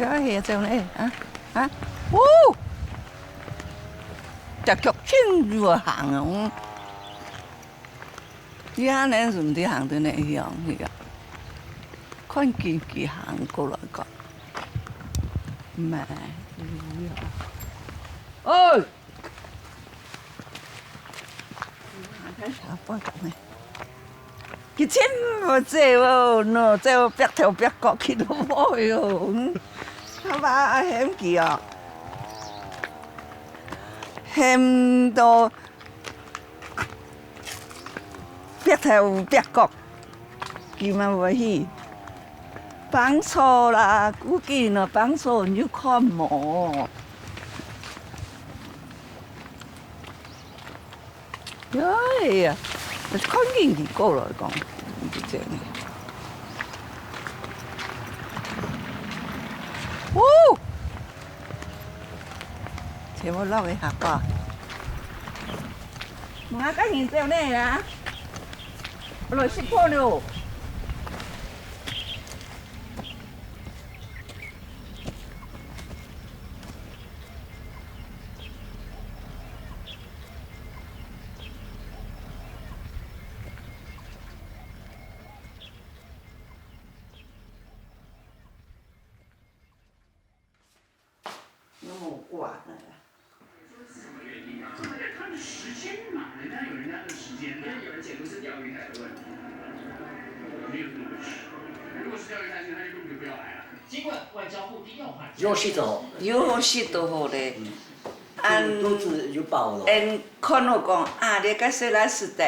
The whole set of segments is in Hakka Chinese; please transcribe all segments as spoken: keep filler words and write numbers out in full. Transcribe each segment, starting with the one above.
啊，係啊，走呢，啊，啊，哦，隻腳真有行哦。你安呢順地行到哪樣去啊？看見佢行過來个，慢，哎。 佢全部走哦，喏，走壁頭壁角去都無喲。嗯，阿爸啊，喊佢哦，喊到壁頭壁角，佢嘛會去。放錯啦，估計呢，放錯你就看無。 哎呀，看見佢過來講，你就這樣。哦，全部落去下吧。我跟你走呢啦，來食飯了。 有食到，有食到好咧。俺，都，都是有飽了。俺看到講啊，這个細倈食得，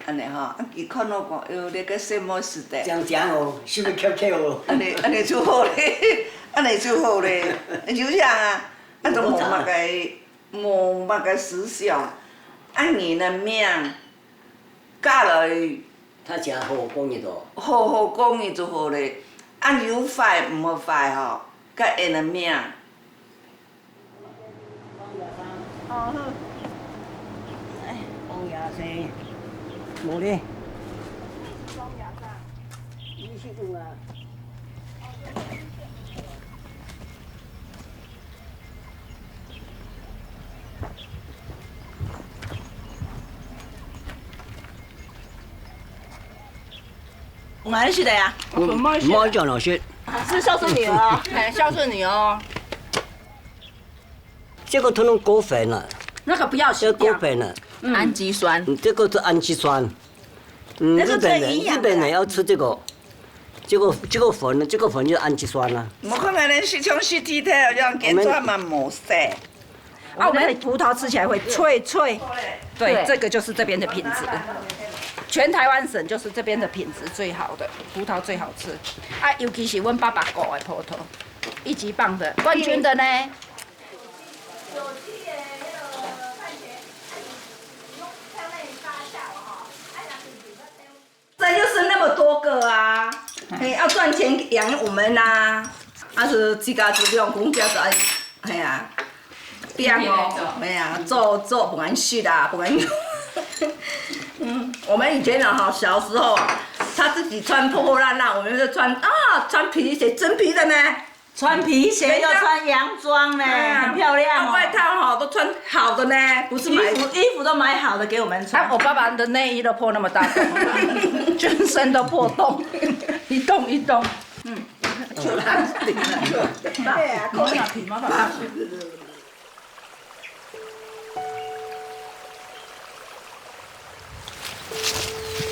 安尼吼，啊，佢看到講，哎喲，這个細妹食得。講講哦，是不是翹翹哦？安尼，安尼就好咧，安尼就好咧，就這樣啊，啊，都無麼个，無麼个思想，啊，你的命嫁落去，他家好好講一个。好好講一就好咧，啊，有壞毋好壞吼，甲因的命。 哦，好。哎，王爷生，無咧。王爷生。你是有啊。我们还是的呀。我们是孝顺女儿啊。哎，孝顺女儿哦。 这个通通过粉了，那个不要洗掉。这过粉了。嗯。氨基酸。嗯，这个是氨基酸。嗯，那是最营养的啦。日本人，日本人要吃这个，这个，这个粉，这个粉就是氨基酸啊。我看看人是从实体的，像给他们没事。啊，我们葡萄吃起来会脆脆。对，对。这个就是这边的品质，全台湾省就是这边的品质最好的，葡萄最好吃。啊，尤其是阮爸爸果的葡萄，一级棒的，冠军的呢。 人就是那么多个啊，哎。嘿，要赚钱养我们呐。啊，是自家自用，公家自爱，哎呀，变哦，哎呀，做，做不敢洗啦，不敢。嗯，我们以前啊，哈，小时候啊，他自己穿破破烂烂，我们就穿啊，穿皮鞋，真皮的呢。 穿皮鞋又穿洋装呢，哎呀，很漂亮哦。啊，外套哈，都穿好的呢，不是买。衣服，衣服都买好的给我们穿。啊，我爸爸的内衣都破那么大洞，全身都破洞，一洞一洞。嗯。对啊，扣小皮嘛。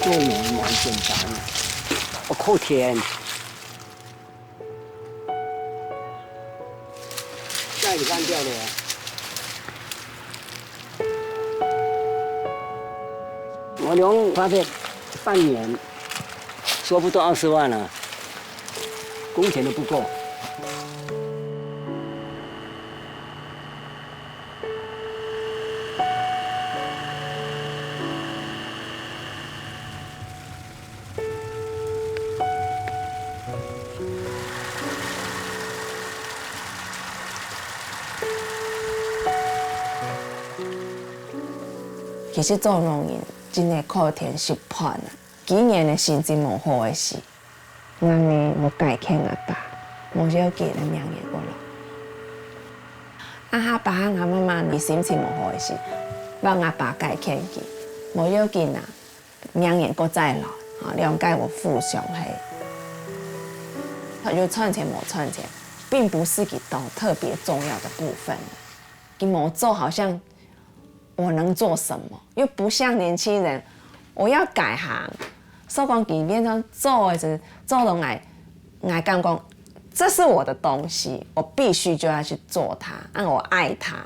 做人蛮简单的。我靠天！下雨干掉了。我用花费半年，收不到二十万了，工钱都不够。 其實做農人真係靠天食飯啊！今年个心情無好个時， 𠊎呢無解決𠊎爸，無要緊个命運過來。啊，阿爸和阿媽媽，你心情無好个時，幫阿爸解決佢，無要緊啊，明年過再來，啊，兩個有互相係。佢有賺錢無賺錢，並不是佢當特別重要的部分。佢無做，好像我能做什麼？又不像年輕人，我要改行。所以講，佢變成做个時，做到𠊎，𠊎感覺這是我的東西，我必須就要去做它，啊，我愛它。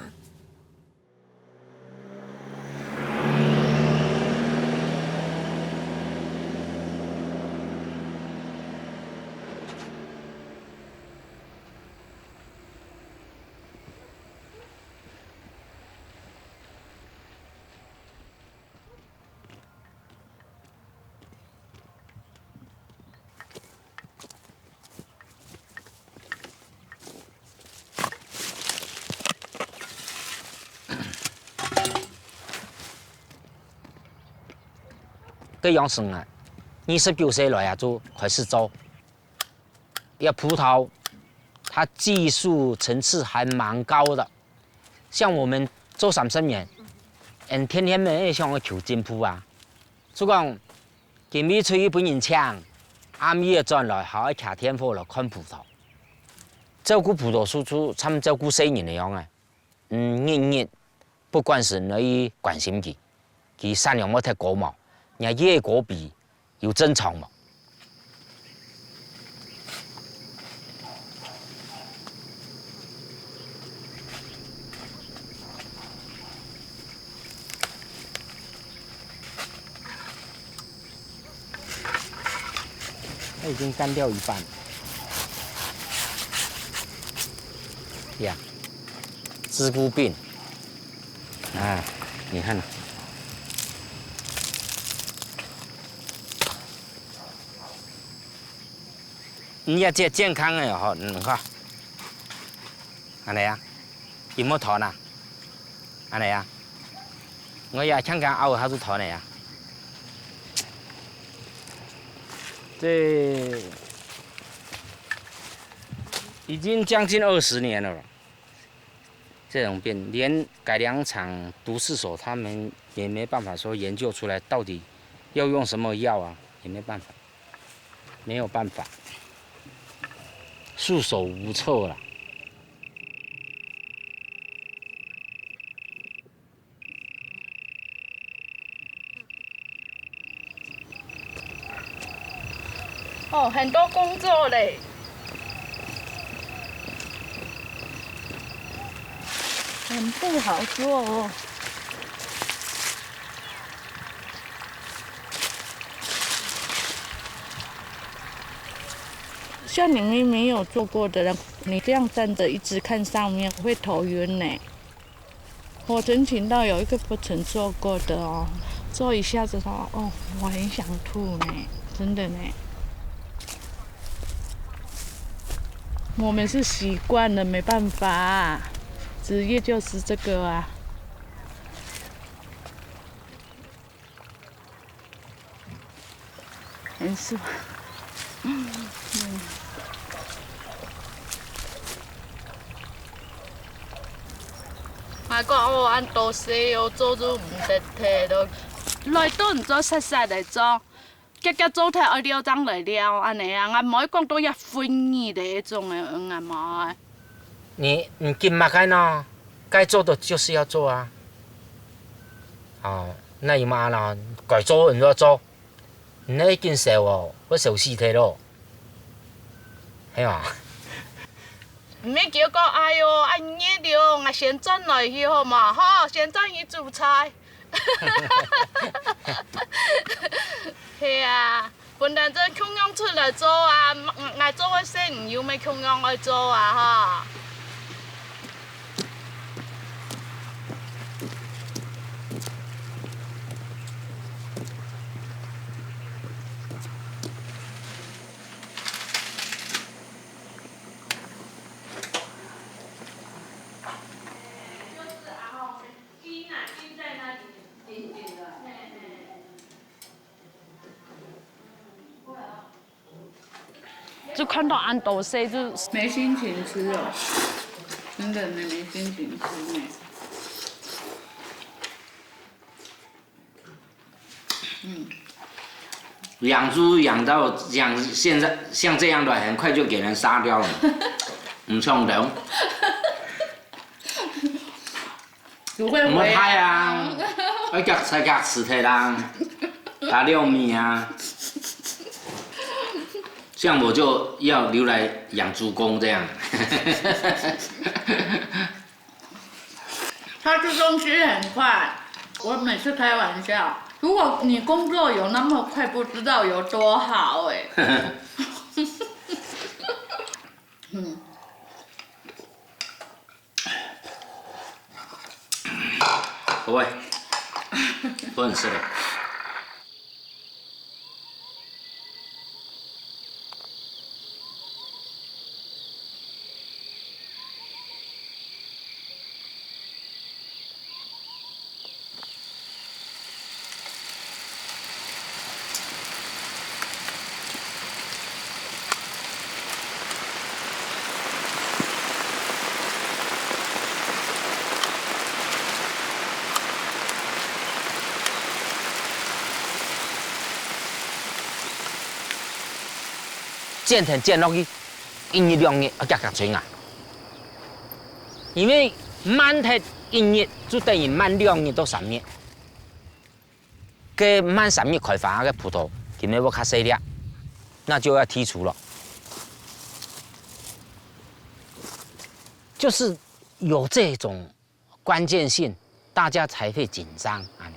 該樣生啊，二十九歲來啊就開始做。這葡萄，它技術層次還蠻高的。像我們做三十年，嗯，天天乜想要求進步啊。就講，今晡日出去分人請，暗晡仔轉來，還愛擎電火來看葡萄。照顧葡萄樹就像照顧細人一樣啊。 嗯，日日不管時你愛關心佢，佢產量有忒高無，若佢个果皮有正常無。 它已經乾掉一半了。呀，織布病。啊，你看啊。你這健康个吼，你看。恁呢啊，有無斷啊？ 恁呢啊，𠊎也強強拗下就斷了呀。這已經將近二十年了，這種病，連改良場、毒試所他們也沒辦法說研究出來到底要用什麼藥啊，也沒辦法，沒有辦法，束手無策了。 哦，很多工作嘞，很不好做哦。像你们没有做过的人，你这样站着一直看上面，会头晕呢。 我曾经到有一个不曾做过的哦，做一下子说，哦，我很想吐呢，真的呢。我们是习惯了，没办法，职业就是这个啊。 很舒服。𠊎講哦，恁多事哦，做都毋得忒咯。來都毋做，煞煞來做，遽遽做忒愛尞正來尞，恁呢啊！𠊎毋會講到遐費力个一種个，𠊎毋會。 你，你緊麼个呢？該做的就是要做啊。哦，那你嘛啦，該做你就做，你那緊愁哦，會愁死忒咯，係嘛？毋係叫講，哎喲，恁熱了，𠊎先轉來去好無？吼，先轉去煮菜。 係啊，本來就共樣出來做啊，𠊎做个事，你又毋係共樣愛做啊，吼。就看到恁多事，就沒心情吃了。真的呢，没心情吃呢。嗯，养猪养到养现在像这样的，很快就给人杀掉了，唔像人。不会回啊。我们拍啊，要夹菜夹死他啦，打六米啊。像我就要留来养猪公这样。他吃东西很快，我每次开玩笑，如果你工作有那么快，不知道有多好哎。嗯，各位，不能吃了。剪藤剪落去，一日兩日愛夾夾伸啊。因為慢忒一日，就等於慢兩日到三日。該慢三日開花个葡萄，佢乜會較細粒，那就要剔除了。就是有這種關鍵性，大家才會緊張啊。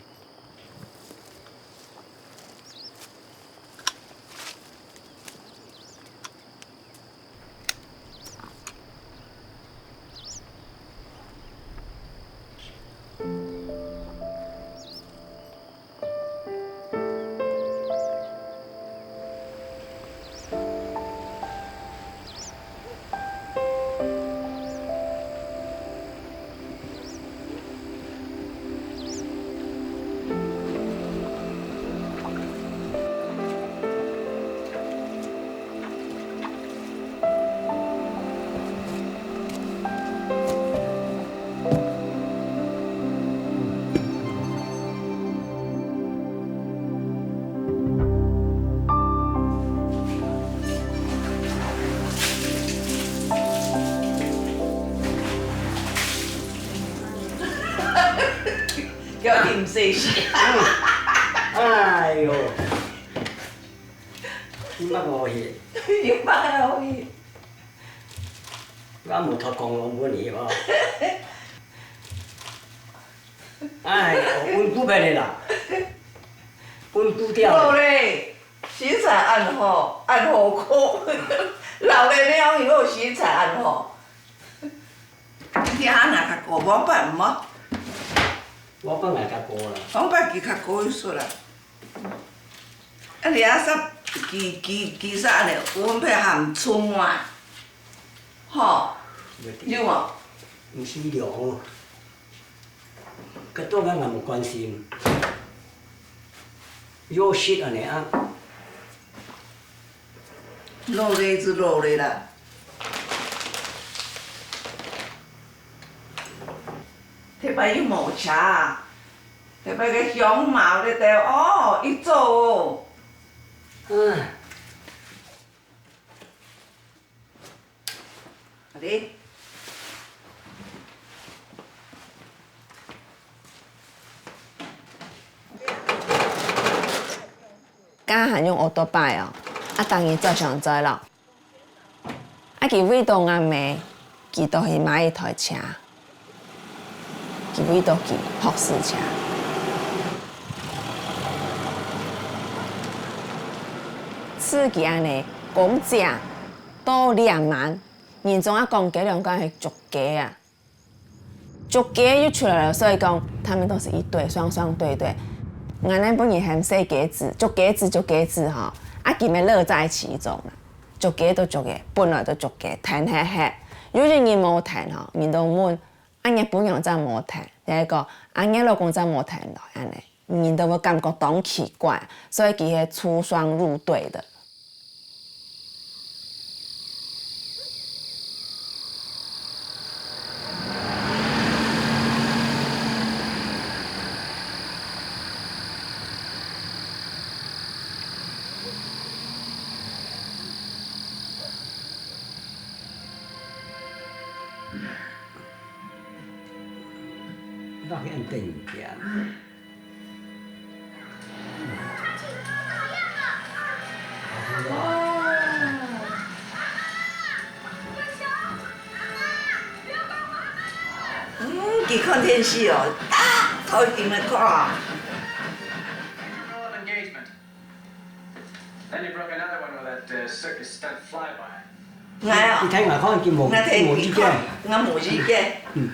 叫你毋細聲。哎喲，你捌好去？你捌好去？我無讀公路文的哦。哎喲，溫度別的啦，溫度掉了。無咧，身材恁好，恁好看，老了了以後身材恁好。 你聽下若較高，往擺毋好。往擺若較高啦。往擺佢較高一息啦。啊，你啊，煞，其，其，其實按呢，阮配合毋出啊。吼，有無？毋是了吼，較多人也無關心。有食按呢啊。 老个就老个啦。頭擺又無車，頭擺个香茅咧，哦，一早哦。嗯。好咧。 家下用奧多拜哦，啊，逐日照常載咯。啊，佢為著𠊎姆，佢就去買一台車，佢為著佢博士車。自己按呢，講價到兩萬，人總愛講這兩個係足低啊。 竹雞又出來了，所以講他們都是一對，雙雙對對。𠊎等本人喊細雞子，竹雞子，竹雞子吼，啊，佢們樂在其中啦。竹雞就竹雞，本來就竹雞，彈嘿嘿。有一日無彈吼，人就問，啊，你餔娘正無彈？就係講，啊，你老公正無彈來，按呢，人就會感覺當奇怪，所以佢係出雙入對的。發現電影。嗯，佢看電視哦，啊，頭一定愛看啊。 Then you broke another one with that uh, circus stunt flyby. 𠊎啊，你睇𠊎看，佢無，𠊎睇佢無意見。看，𠊎無意見。嗯。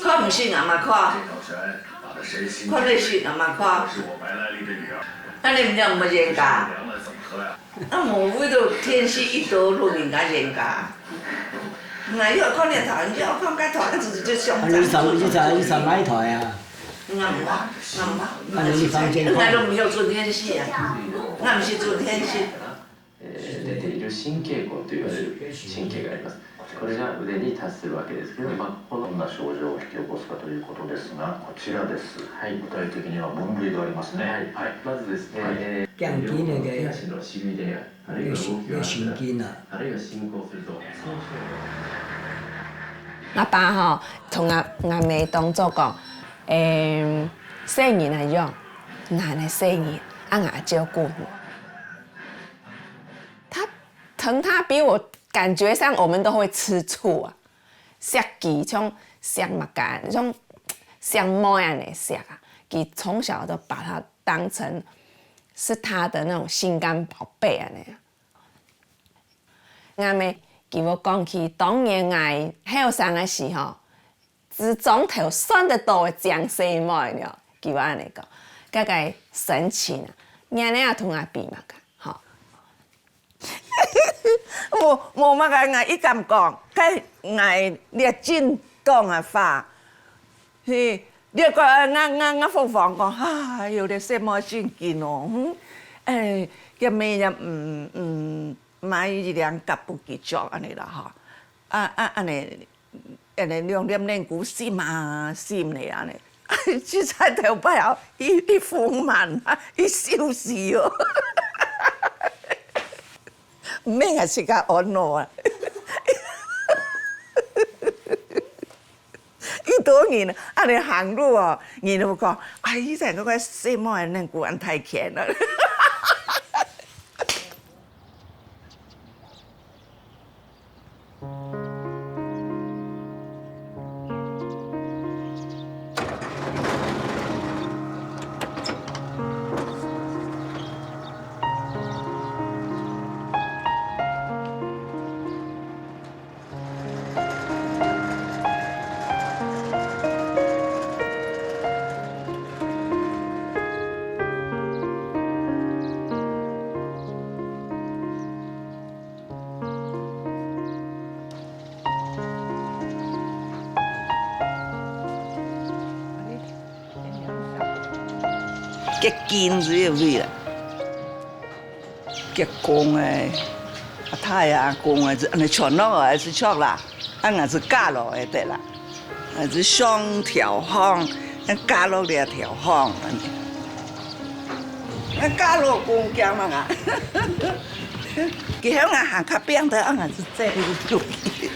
看毋識𠊎嘛看，看得識𠊎嘛看。恁樣毋就毋會冤家。 啊，無為著電視一到老人家冤家。𠊎又看這台，又看該台，就就想啊，你上，你上，你上哪一台啊？𠊎毋，𠊎毋，啊，你房間看。𠊎都毋曉轉電視啊，𠊎毋識轉電視。出ている神経根と言われる神経があります。これが腕に達するわけですけど、まあ、このどんな症状を引き起こすかということですが、こちらです。はい、具体的には分類がありますね。はい、まずですね、えー、眼睛那个，手足のしびれ、あるいは動きが悪くなる、那个，那个神经啊。あるいは進行すると。我爸吼，同𠊎，𠊎姆當做講，欸，細人仔樣，𠊎个細人，啊𠊎照顧你。他疼他比我感覺上我們都會吃醋啊。 惜佢像惜麼个，像惜妹恁樣惜啊。佢從小就把他當成是他的那種心肝寶貝恁樣啊。𠊎姆佢會講起當年𠊎後生个時候，只庄頭算得到个靚細妹了，佢會恁樣講，該个神情啊，你恁樣同𠊎比麼个，吼。 無，無麼个，𠊎一敢講，該𠊎這盡講个話。嘿，這个𠊎，𠊎，𠊎鳳凰講，哎喲，這細妹真緊哦，嗯，哎，這妹也，嗯，嗯，買一領甲布佢著恁樣啦，吼。啊，啊，恁樣 恁樣兩粒奶龜心啊心咧恁樣。實在頭擺哦，一，一豐滿啊，一休息哦。毋免啊，自家安樂啊。一多人恁樣行路哦，人都講，哎，以前該个細妹个奶龜恁大件啊。 結根就有味啦。結公个，啊，太啊，公个，就恁樣全落个，就著啦。啊，𠊎就嫁落个得啦。 啊，就上條巷，啊嫁落這條巷，恁樣。啊嫁落公家嘛啊。佢向𠊎行較拚个，啊，𠊎就走入去。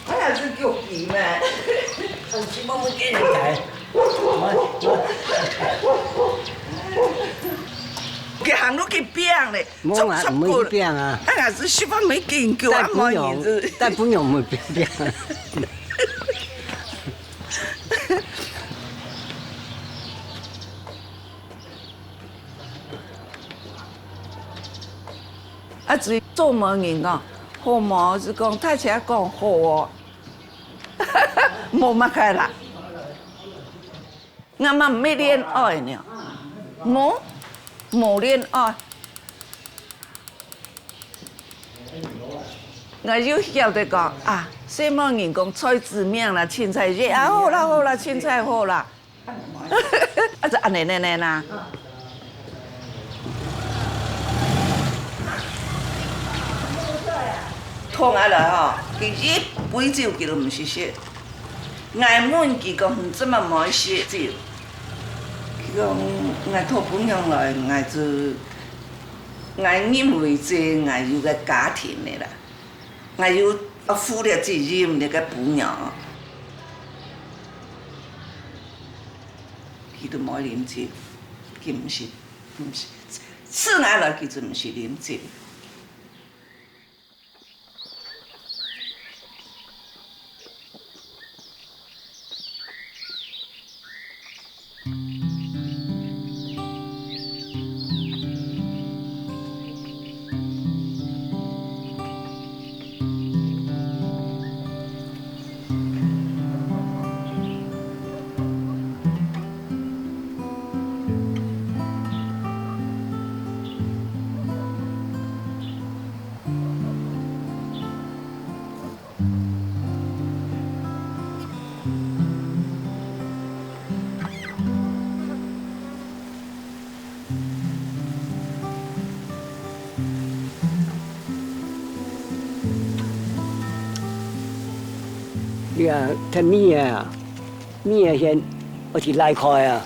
哎呀，係叫佢咩？佢望望見人來。佢行到去邊咧，望啊，毋會變啊。哎呀，係十分沒緊張啊，但不用，望人係。但不用毋會變。啊，至於做媒人講，好無？係講大家講好哦，無麼个啦。 𠊎嘛毋係戀愛呢，無，無戀愛。𠊎又曉得講啊，細妹人講菜籽命啦，凊彩食啊，好啦好啦，凊彩好啦。啊，就恁樣恁樣啦。 同𠊎來吼，佢一杯酒佢都毋識食。𠊎問佢講：「你做麼毋愛食酒？」佢講：「𠊎討餔娘來，𠊎就 𠊎認為這𠊎有個家庭个啦，𠊎有負了責任這個餔娘。佢都無啉酒，佢毋係，毋係，自然來佢就毋係啉酒。 你啊，忒密啊，密啊，先，我去拉開啊。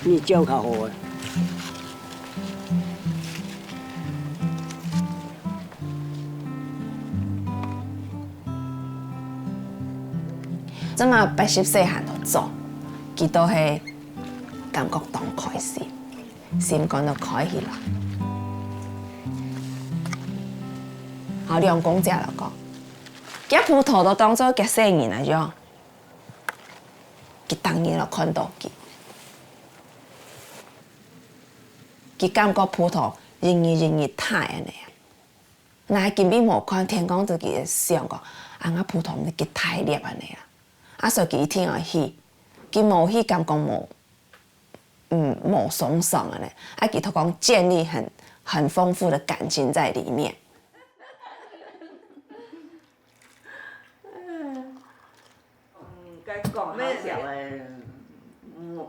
你照較好啊。 這馬八十歲還在做，佢都係感覺當開心，心肝都開起來。好，兩公姐來講，佢葡萄都當做佢細人仔樣，佢當然就看到佢，佢感覺葡萄一日一日大恁樣。 𠊎今晡無看，天光就佢想講，啊，𠊎葡萄幾大粒恁樣啊。啊，所以佢一定愛去，佢無去感覺無，嗯，無爽爽恁樣。啊，佢就講建立很，很豐富的感情在裡面。嗯，該講好笑欸，嗯，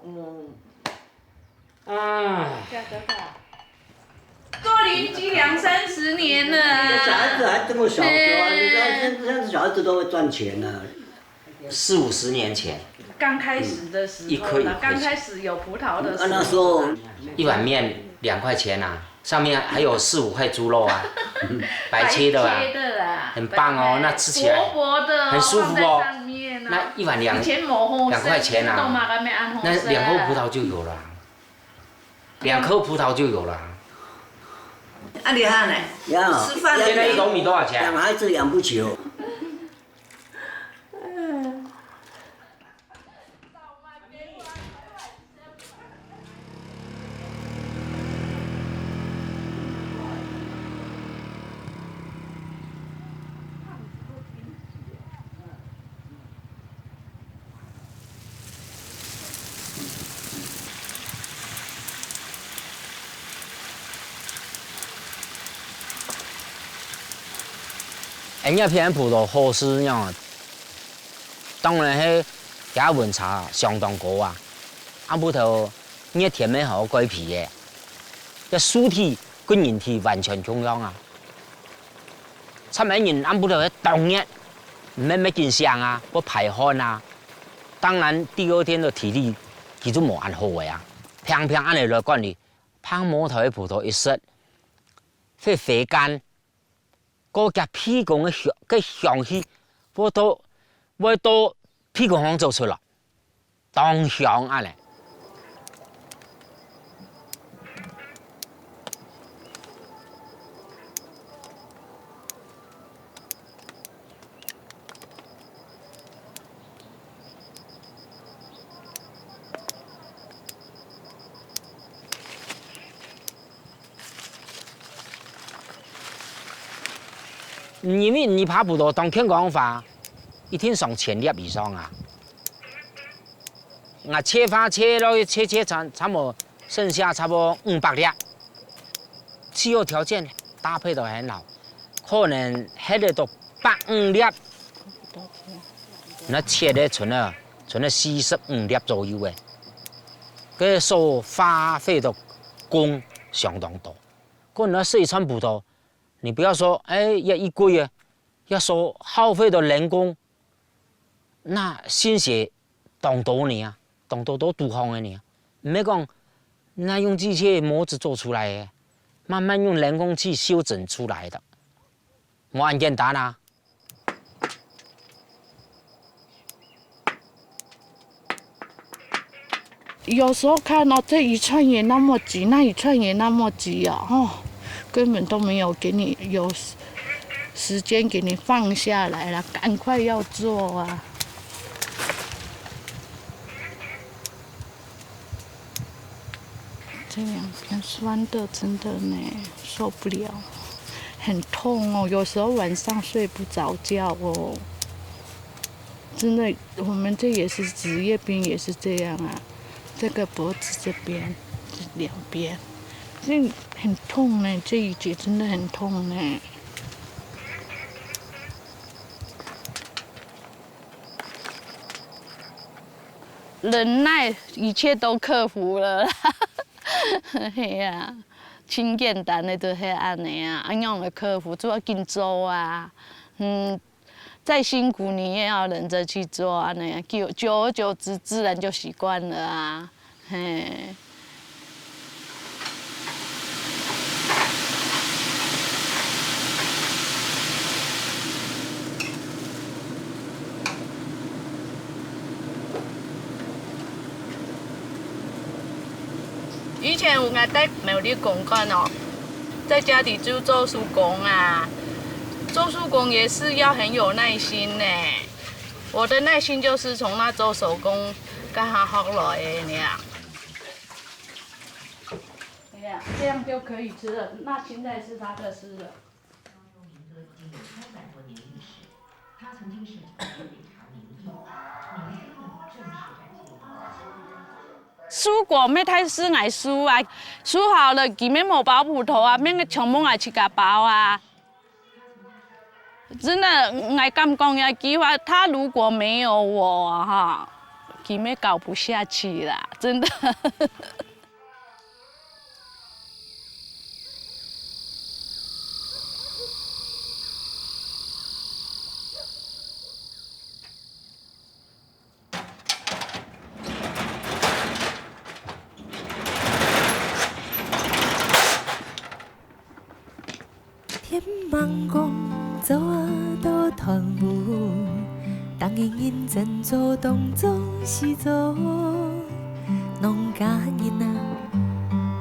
嗯。 啊，做鄰居兩三十年了啊。小孩子還這麼小就啊，你看現在小孩子都會賺錢啊。四五十年前，剛開始的時候啦，嗯，一顆一塊錢。剛開始有葡萄的時候。啊，那時候一碗麵兩塊錢啊，上面還有四五塊豬肉啊，白切的啊，白切的啦，很棒哦，白，那吃起來薄薄的哦，很舒服哦。放在上面啊。那一碗兩，以前無好食，兩塊錢啊，都嘛還沒恁好食啊。那兩顆葡萄就有了啊。 兩顆葡萄就有了。啊，你看呢？呀，吃飯的人，现在一斗米多少钱？养孩子养不久。恁樣片葡萄好食仰啊？當然係佢个溫差相當高啊！暗晡頭熱天乜好該皮个，這樹體跟人體完全共樣啊！ 參仔人暗晡頭係當熱，毋係乜緊醒啊，會排汗啊。當然第二天个體力佢就無恁好个啊。平平恁樣來管理，拍無頭个葡萄一食，會回甘，過佢鼻公个香，个香氣，會到，會到鼻公項走出來。 當香恁呢。 因為你拍葡萄當健康个話，一定上千粒以上啊。𠊎切花切落去切切差，差不多剩下差不多五百粒。氣候條件搭配得很好，可能歇得到百五粒。那切个存了，存了四十五粒左右个，該所花費个工相當多。 講到這一串葡萄，你不要說，哎，也一個月，要說耗費的人工，那新鞋當多呢啊，當多都堵好个呢啊，毋係講那用機械模子做出來个，慢慢用人工去修整出來的，無恁簡單啊。 有時候看到這一串也那麼擠，那一串也那麼擠啊，哦，根本都沒有給你有時間給你放下來了，趕快要做啊。這兩邊酸的真的呢，受不了，很痛哦，有時候晚上睡不著覺哦。 真的，我們這也是職業病，也是這樣啊。這個脖子這邊、這兩邊，這很痛呢，這一節真的很痛呢。忍耐，一切都克服了。嘿呀，盡簡單个就係恁樣啊，恁樣个克服，就愛緊做啊。嗯， 再辛苦你也要忍著去做啊，恁樣久久而久之，自然就習慣了啊，嘿。以前𠊎戴苗栗公館哦，在家裡就做手工啊。 做手工也是要很有耐心呢。我的耐心就是從那做手工該下學來个呢。對呀，這樣就可以吃了。那現在是他的事了。 手工乜大師𠊎手啊，手好了，佢乜無包布頭啊，乜全部𠊎自家包啊。真的，𠊎敢講一句話，他如果沒有我哈，佢乜搞不下去啦，真的。 天吂光，做啊到斷烏，逐日認真做，當做是做。農家人啊，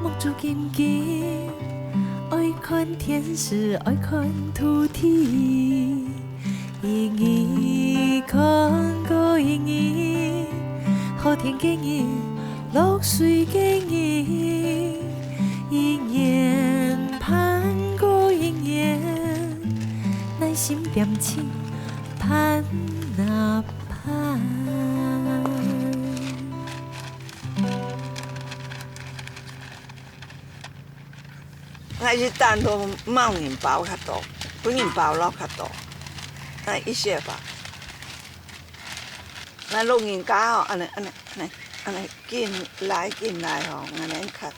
目珠金金，愛看天時，愛看土地。 一日看過一日，好天个日，落水个日，一年盼過一年，耐心恬靜盼啊盼。 𠊎一旦都無人包較多，分人包落較多，𠊎一歇吧。𠊎老人家吼，恁呢恁呢恁呢恁呢緊來緊來吼，𠊎呢較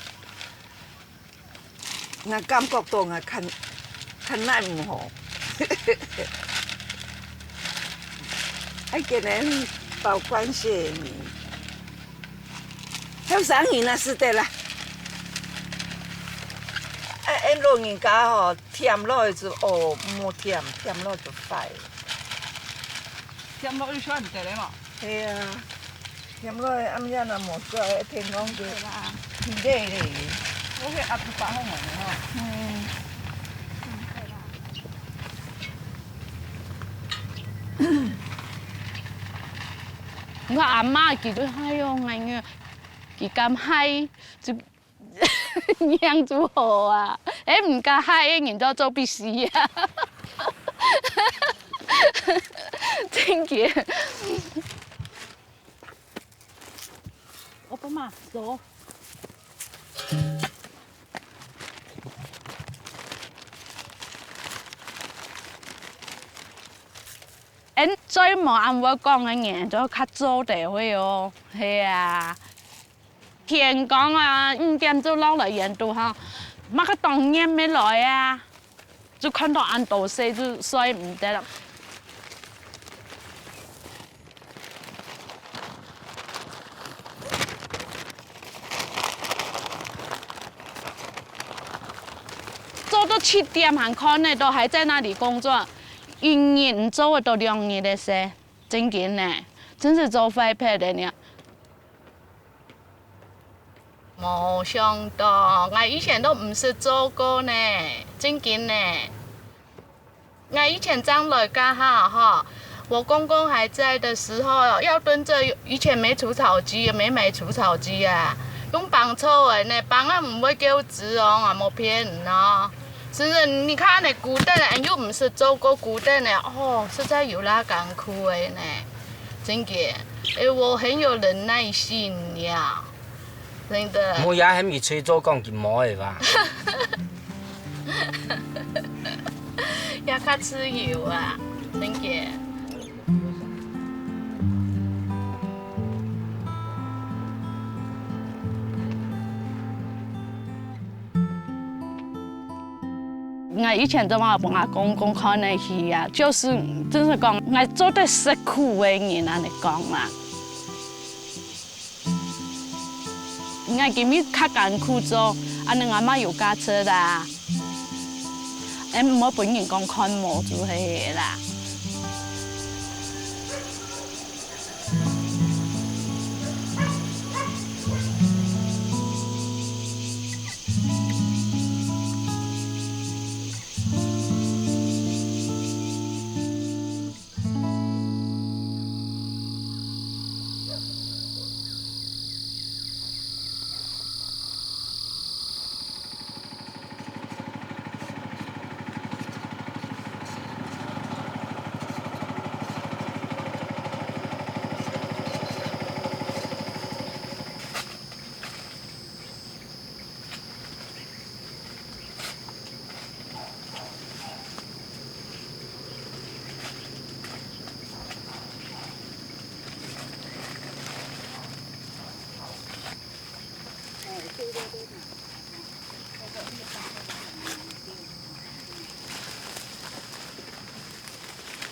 ，𠊎感覺到𠊎較較耐毋好。愛跟人包關係个人。 後生人啊，使得啦。哎，哎，老人家吼，忝落去就，哦，莫忝，忝落就壞。忝落去算毋得了嘛。係啊，忝落去暗夜若無做，天光就，對啦。天光咧。我去阿婆包好个吼。嗯。 𠊎阿嬤佢都係哦，𠊎，佢敢係就，樣就好啊，哎，毋敢係，人就做必死啊。真个。我幫忙做。 𫣆嘴無恁會講个人，就較做得會哦，係啊。天光啊，五點就落來，遠都吼，麼个當然會來啊，就看到恁多事就睡毋得了。做到七點還看得到，還在那裡工作，一日毋做得到兩日个事，正經呢，真是做壞忒了呢。無想到，𠊎以前都毋識做過呢，正經呢。 𠊎以前正來該下哈，我公公還在的時候，要蹲著，以前沒除草機，也沒買除草機啊，用挷草个呢，挷啊毋會噭眵哦，𠊎無騙你哦。是不是？你看恁呢孤單个，又毋識做過孤單个，哦，實在有夠艱苦个呢，真个。哎，我很有忍耐性呀。 真的。無也喊佢吹做講佢無个吧？也較自由啊，真个。𠊎以前怎麼分𠊎公公看得起啊？就是，就是講，𠊎做得食苦个人恁呢講嘛。 𠊎今日較艱苦做，恁呢𠊎嘛有價值啦。哎，毋好分人講看無就係啦。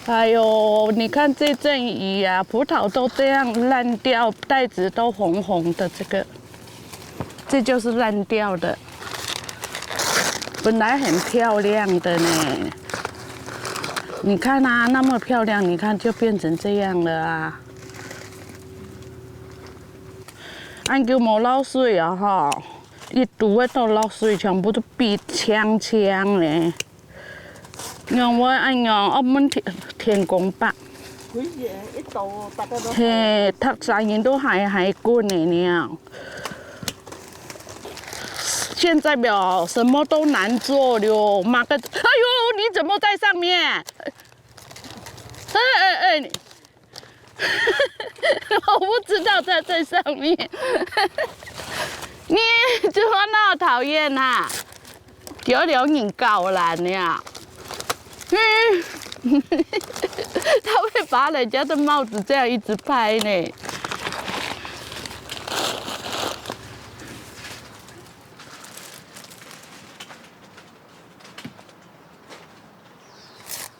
哎喲，你看這陣雨啊，葡萄都這樣爛掉，帶子都紅紅的，這個，這就是爛掉的。本來很漂亮的呢，你看啊，那麼漂亮，你看就變成這樣了啊。恁久無落水啊，吼，一堵仔都落水，全部都必青青咧。 仰會恁樣？愛問天，天公伯。嘿，逐儕人都還，還滾个呢。現在表什麼都難做了，麼个，哎喲，你怎麼在上面？哎，哎，哎，你 我不知道它在上面。你怎麼那麼討厭啊？丟臉人搞爛呀！嗯，他會把人家的帽子這樣一直拍呢。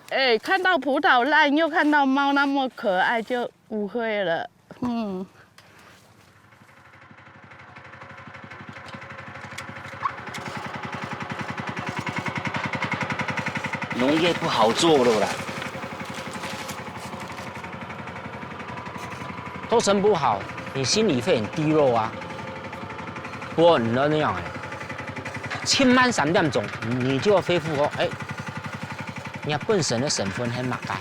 哎，看到葡萄爛，又看到貓那麼可愛，就誤會了。嗯。農業不好做了啦。收成不好，你心裡會很低落啊。 不過你要那樣欸，盡慢三點鐘，你就要恢復哦。欸，你本身个身份係麼个？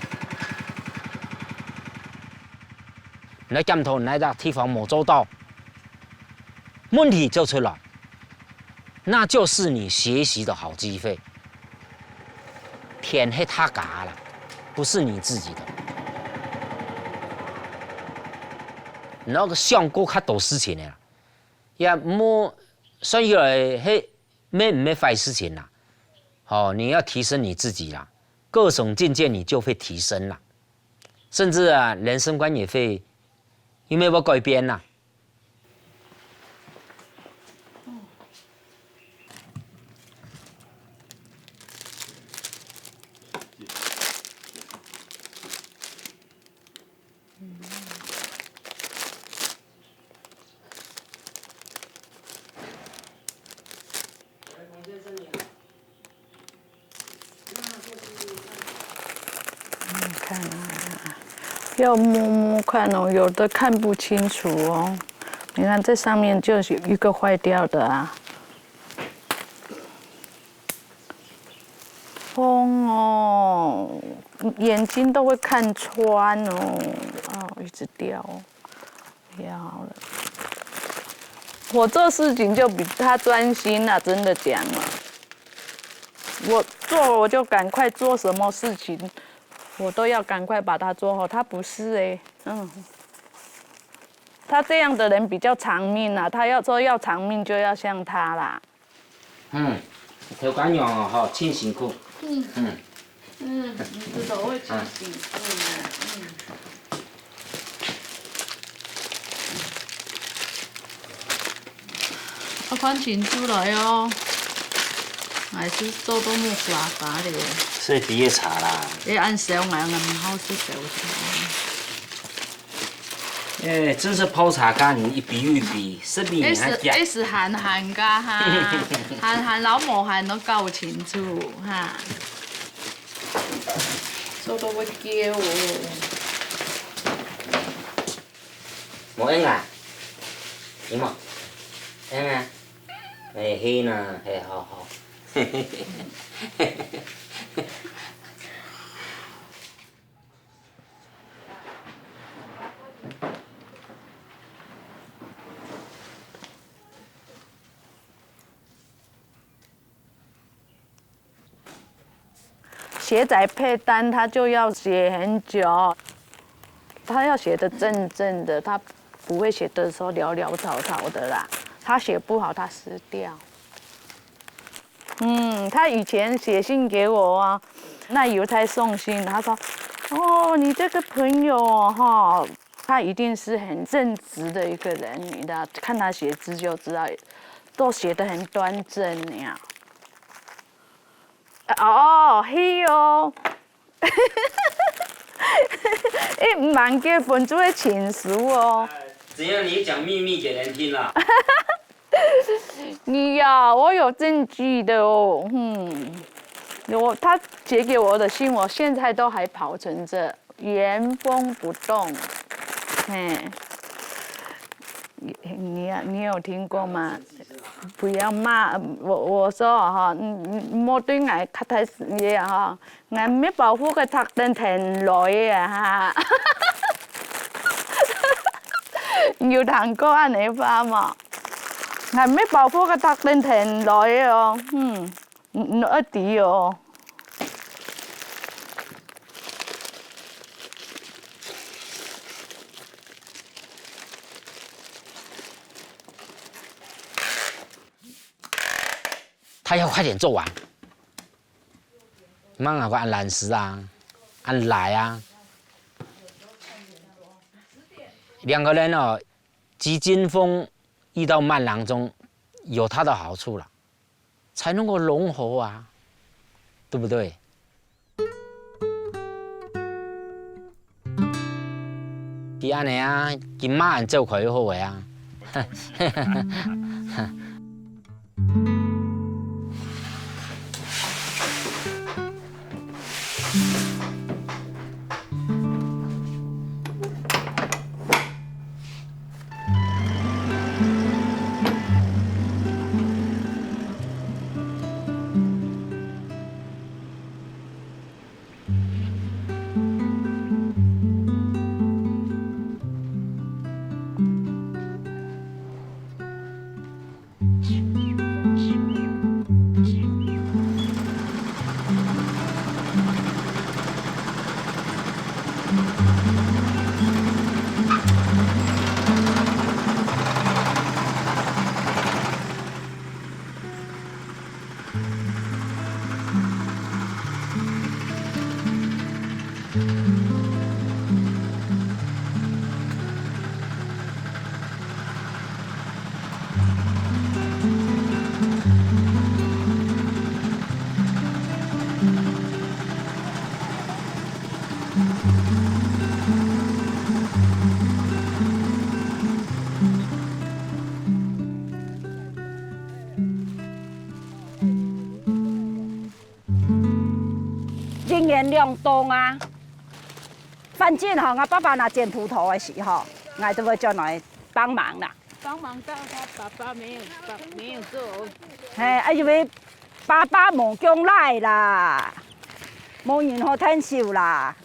你要檢討你哪隻地方無做到，問題就出來，那就是你學習的好機會。田係大家啦，不是你自己的。你愛想過較多事情个啦。 也毋好算起來，係，乜毋係壞事情啦。吼，你要提升你自己啦，各種境界你就會提升啦，甚至啊，人生觀也會，因為會改變啦。 哎，彭先生你好。要摸摸看哦，有的看不清楚哦。你看这上面就是一个坏掉的啊。风哦，眼睛都会看穿哦，哦，一直掉哦，不要好了。我做事情就比他专心啊，真的讲了。我做我就赶快做什么事情，我都要赶快把它做好。他不是哎，嗯，他这样的人比较长命啊，他要说要长命就要像他啦。嗯，頭家娘哦，吼，真辛苦。嗯，嗯，你知道我真辛苦呢。嗯。我看清楚了哟，还是做到木沙沙的。所以毕业茶啦。哎，按手俺俺好是手。哎，真是泡茶咖，你一比又一比，十比你还假。哎是，哎是閒閒个哈，閒閒老無閒都搞清楚哈。做到會叫哦。無應啊，你無應啊，哎，係呢，係，好好。写宅配单他就要写很久，他要写的正正的，他不会写的说潦潦草草的啦，他写不好他撕掉。嗯，他以前写信给我啊，那邮差送信，他说，哦，你这个朋友哦，哈，他一定是很正直的一个人，你知道，看他写字就知道，都写得很端正呀。哦，係哦。你毋係結婚就會成熟哦。怎樣？你講秘密給人聽了？你呀，我有證據的哦，嗯，我他写给我的信，我现在都还保存着，原封不动。嘿，你你你有听过吗？不要骂我，我说哈，你你莫对我太太死哈。 𠊎乜包袱个拆等天來个哈。有聽過恁呢話無？𠊎乜包袱个拆等天來个哦，嗯，你你愛知哦。 他要快点做完。慢啊，个按懒尸啊，按来啊。两个人哦，急惊风遇到慢郎中，有它的好处啦，才能够融合啊，对不对？ 佢恁呢啊，佢媽恁走開好个啊。 一年兩冬啊，發恁緊吼，𠊎爸爸若剪葡萄个時候，𠊎都會轉來幫忙啦。幫忙到他爸爸沒有，沒有做。嘿，啊，因為爸爸無降來啦，無人好𢯭手啦，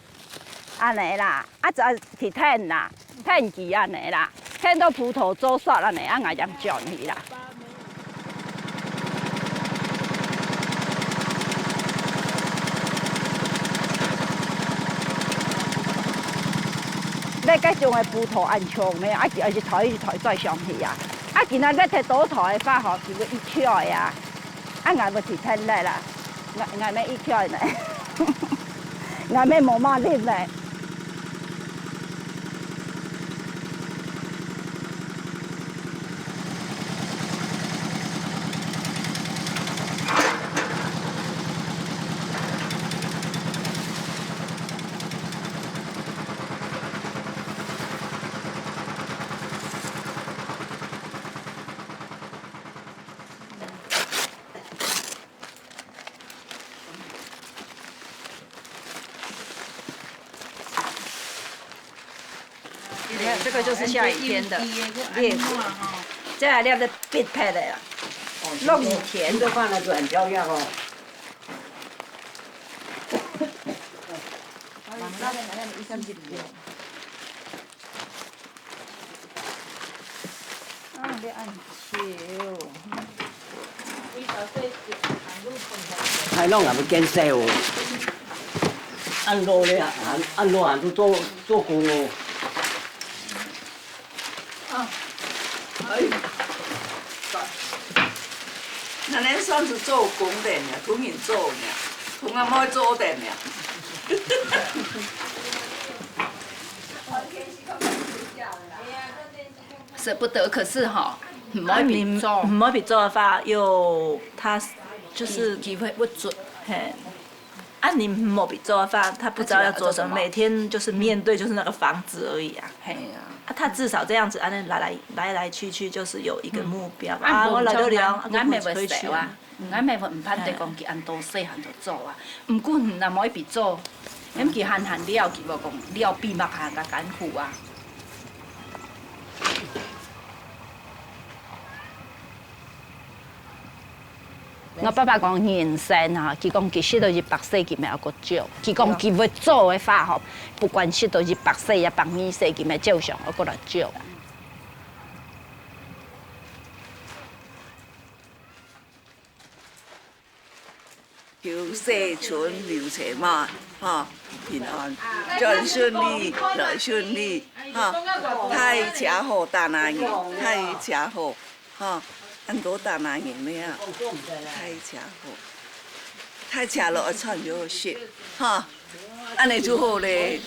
恁呢啦，啊，就去𢯭啦，𢯭佢恁呢啦，𢯭到葡萄做煞恁呢，啊，𠊎正轉去啦。 你該種个葡萄恁長咩？啊，佢愛一台一台載上去啊。啊，今仔日提多台个話吼，佢會一起來啊。啊，𠊎會提天來啦，𠊎，𠊎乜一起來呢，𠊎乜無麼啉呢。 你看，这个就是下雨天的裂谷，这还粒个必配的啊，落雨天。你都放得很漂亮哦。啊，你恁久。太冷啊，要見笑哦。恁老了啊，恁老啊，都做，做工哦。啊，哎，那恁算是做工的呢，同人做呢，同阿妹做的呢。 舍不得，可是吼，毋愛變做。啊，你毋愛變做个話，又，它就是機會不足。嘿。啊，你無變做个話，他不知道要做什麼，每天就是面對就是那个房子而已啊。嘿啊。啊，他至少这样子，啊，那来来，来来去去就是有一个目标。啊，我老了了，啊，俺乜會回去啊。 𠊎乜毋盼得講佢恁多細漢就做啊，毋過若無一筆做，因為佢閒閒了，佢無講了比麼个還較艱苦啊。我爸爸講人生啊，佢講佢食到一百歲，佢乜愛過照。佢講佢會做个話吼，不管食到一百歲也百二歲，佢乜照常愛過來照。 求世尊留車馬，哈，平安，轉順利，來順利，哈，大車好打哪人，大車好，哈，恁多打哪人咩啊？大車好，大車落愛穿有色，哈。 恁呢就好咧。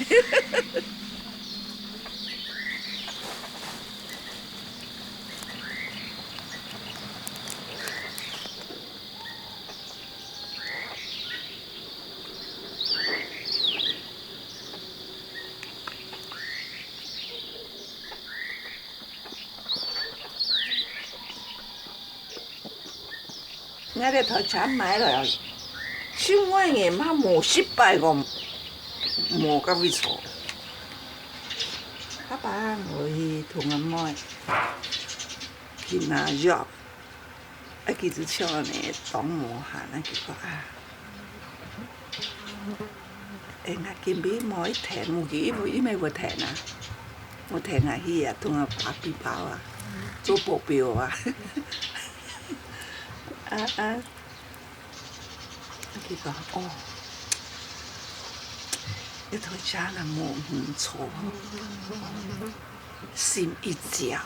𠊎个台車買來，十外年嘛無失敗過，無甲位坐。爸爸，𠊎去同阿妹去拿藥，啊，佢就笑呢，當無閒啊，佢講啊。 哎，𠊎今晡日無去跈，無去，因為，因為無跈啊，無跈啊，去啊，同阿爸比包啊，做保鏢啊。啊啊，佢講，哦，一台車若無，嗯，坐，心一焦。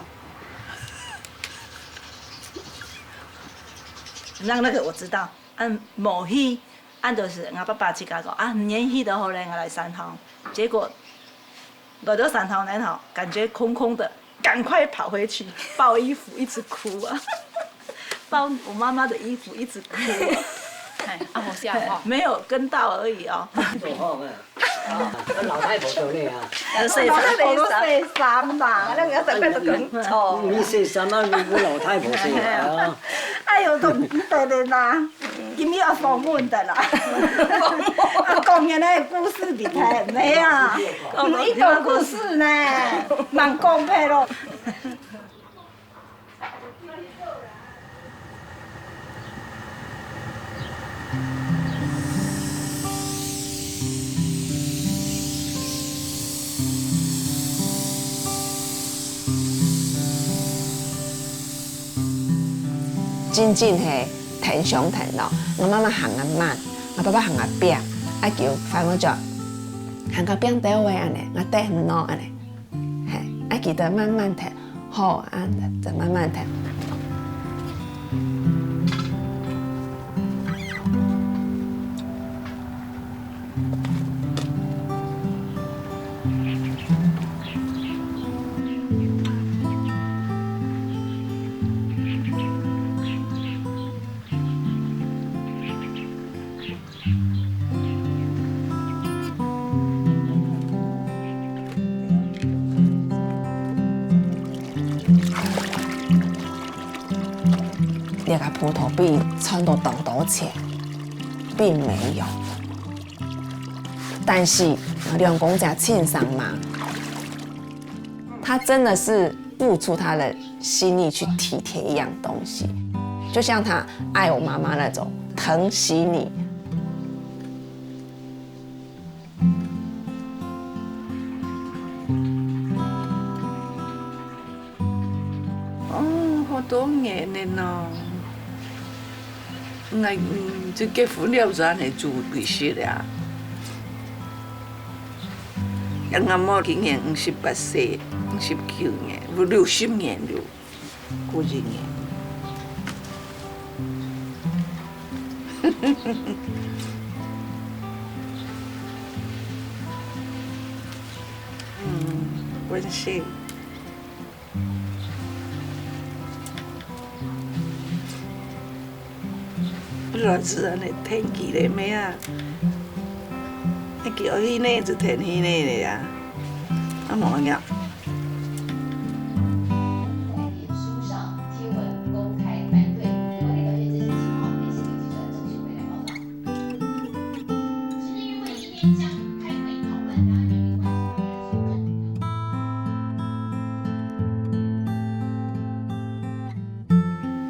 那那个我知道，嗯，無去 恁就是𠊎爸爸自家講，啊，毋願去就好咧，𠊎來山頭。結果來到山頭呢，吼，感覺空空的，趕快跑回去抱衣服，一直哭啊，抱我媽媽的衣服一直哭啊。哎，啊，無笑吼。沒有跟到而已哦。老太婆做咩啊？老太婆都洗衫嘛，那个要在外头工作。你洗衫啊，你个老太婆洗啊？哎呦，都毋得了啦，今日要访问的啦。啊，讲个那个故事俾他，没啊？一个故事呢，蛮公平咯。 真正係跈相跈咯，𠊎媽媽行較慢，𠊎爸爸行較拚，愛求翻屋腳，行較拚兜仔恁呢，𠊎跈毋落恁呢。 嘿，愛記得慢慢跈，好，啊，再慢慢跈。這个葡萄皮賺到當多錢，並沒有。但是，兩公姐盡生猛，她真的是付出她的心力去體貼一樣東西，就像她愛我媽媽那種疼惜你。 哦，好多年了呢。𠊎，嗯，就結婚了，就恁呢住幾時了啊？啊，𠊎姆今年五十八歲，五十九年，有六十年了，過一年。嗯，溫馨。 來自恁呢天氣咧，咩啊？你叫去呢就天氣呢咧啊，啊無呀。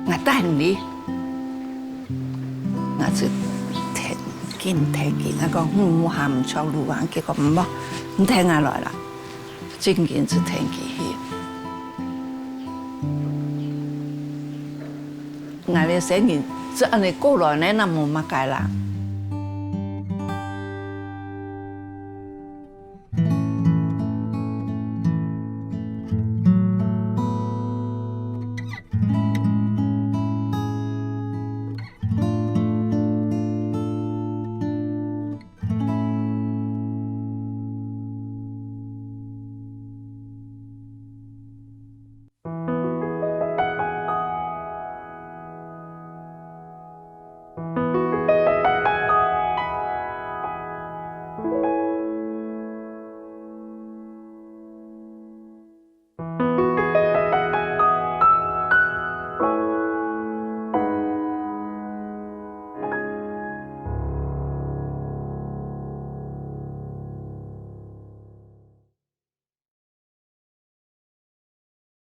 𠊎等你，𠊎就跈緊跈緊，𠊎講，嗯，我行毋著路啊，結果毋好，你跈𠊎來啦，正經就跈佢去。 𠊎个生日就恁呢過來呢，那無麼个啦。